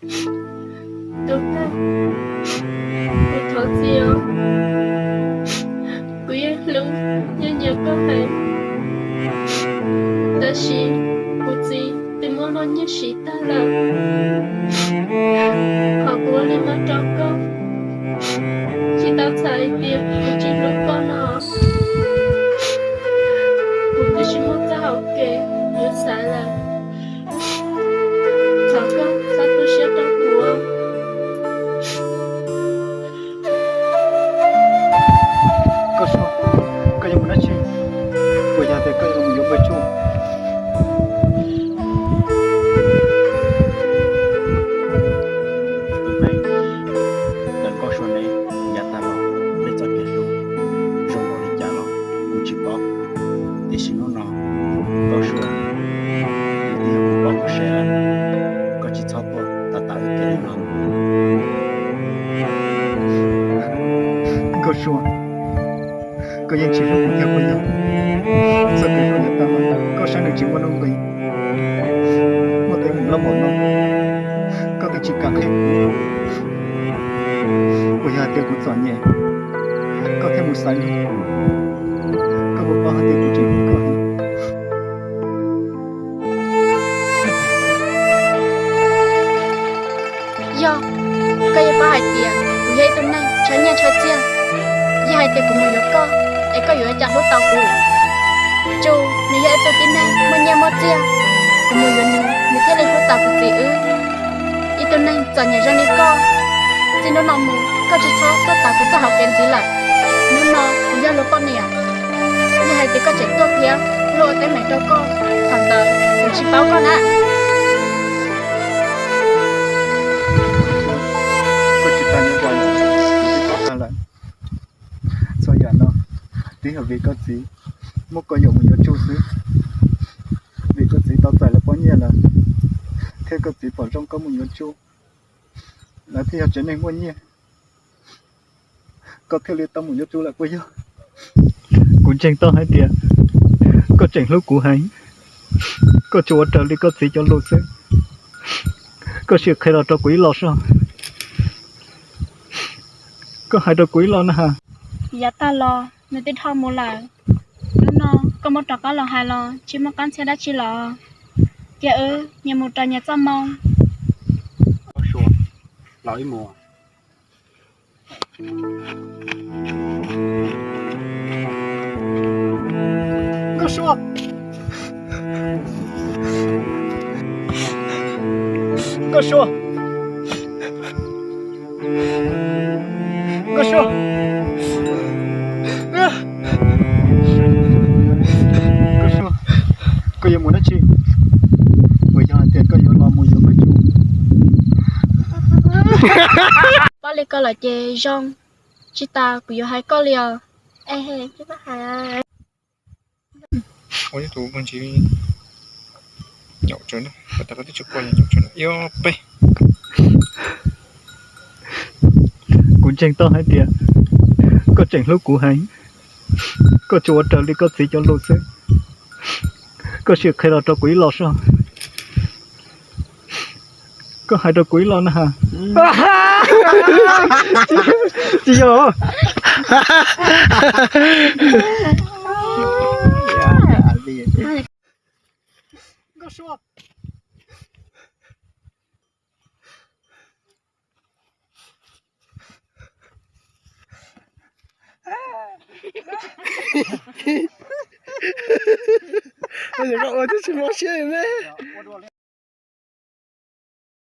Tus kheej, kuv thov txim os. Kuv yeej hlub yeej nyiam koj heev, tab sis kuv txiv twb muab luag nyiag siv tag lawm. Qhov kuv ua li no rau koj, tsis tau txhais hais tias kuv tsis hlub koj no. Kuv twb tsis muaj txoj hau kev yuav xaiv lawm. Thov koj txhob tu siab rau kuv. Koj Suab, koj yuav mus dab tsi? Puas yog tias koj yuav mus yuav Npawg Tsuj? Tus neeg ntawm Nkauj Suab ne, yav tas los tej txoj kev hlub zoo npaum li cas los kuv tsis paub, tiam sis hnub no Nkauj Suab, kuv twb yog kuv pom kuv seb lawm, koj tsis txhob tuaj tas tas wb kev li no. Nkauj Suab, koj yeej tsis hlub kuv thiab puas yog? Txoj kev hlub yav tas los ntawd koj saib nws tsis muaj nuj nqis, muaj teeb meem loj npaum no koj twb tsis kam qhia kuv. Puas yog hais tias kuv txom nyem koj thiaj mus xaiv luag? Koj puas paub hais tias kuv tseem hlub koj heev? Yog, koj yeej paub hais tias kuv yog ib tug neeg ntshaw nyiaj ntshaw txiag, yog hais tias kuv mus yuav koj es koj yuav ua cas hlub tau kuv? Tsuj nws yog ib tug tib neeg muaj nyiaj muaj txiag, kuv mus yuav nws nws thiaj li hlub tau kuv txiv wb. Ib tug neeg txom nyem zoo li koj, txij hnub no mus koj tsis txhob tuaj tav kuv txoj hauv kev ntxiv lawm. Hnub no kuv yog luag poj niam, yog hais tias koj tseem tuaj thiab luag ua teeb meem rau koj, thaum ntawd kuv tsis paub koj na. Koj tsis tas nyob zoo, kuv twb paub tag lawm. Txhua yam no twb yog vim koj txiv muab koj yuam mus yuav Tsuj xwb, vim koj txiv tau txais lawv pob nyiaj lawm, thiab koj txiv pom zoo koj mus yuav Tsuj, lawv thiaj yog tsev neeg muaj nyiaj, koj thiaj li tau mus yuav Tsuj lawm puas yog? Kuv ntseeg tau hais tias koj tseem hlub kuv heev, koj tsuas ua raws li koj txiv cov lus xwb. Koj sim qhia los rau kuv ib los soj, koj hais rau kuv ib los na has. Yav tag los nws twb dhau mus lawm, hnub no koj muab rov qab los hais los tsis muaj qab ntxhiab dab tsi los, cia wb nyias mus rau nyias txoj moo. Los ib mus. Nkauj Suab, Nkauj Suab, Nkauj Suab, Nkauj Suab, koj yuav mus dab tsi? Puas yog hais tias koj yuav los mus yuav Npawg Tsuj? Paub li koj lawm ces zoo, tsis tas kuv yuav hais koj li os. Ua tus ntsis nyaum tsawv na, tas koj twb tsis quaj nyaum tsawv na, ib ob peb. Kuv ntseeg tau hais tias koj tseem hlub kuv heev, koj tsuas ua raws li koj txiv cov lus xwb. Koj sim qhia los rau kuv ib los soj, koj hais rau kuv ib los na has. Tsis yog. Nkauj Suab, ua twb tsis mob siab li ne.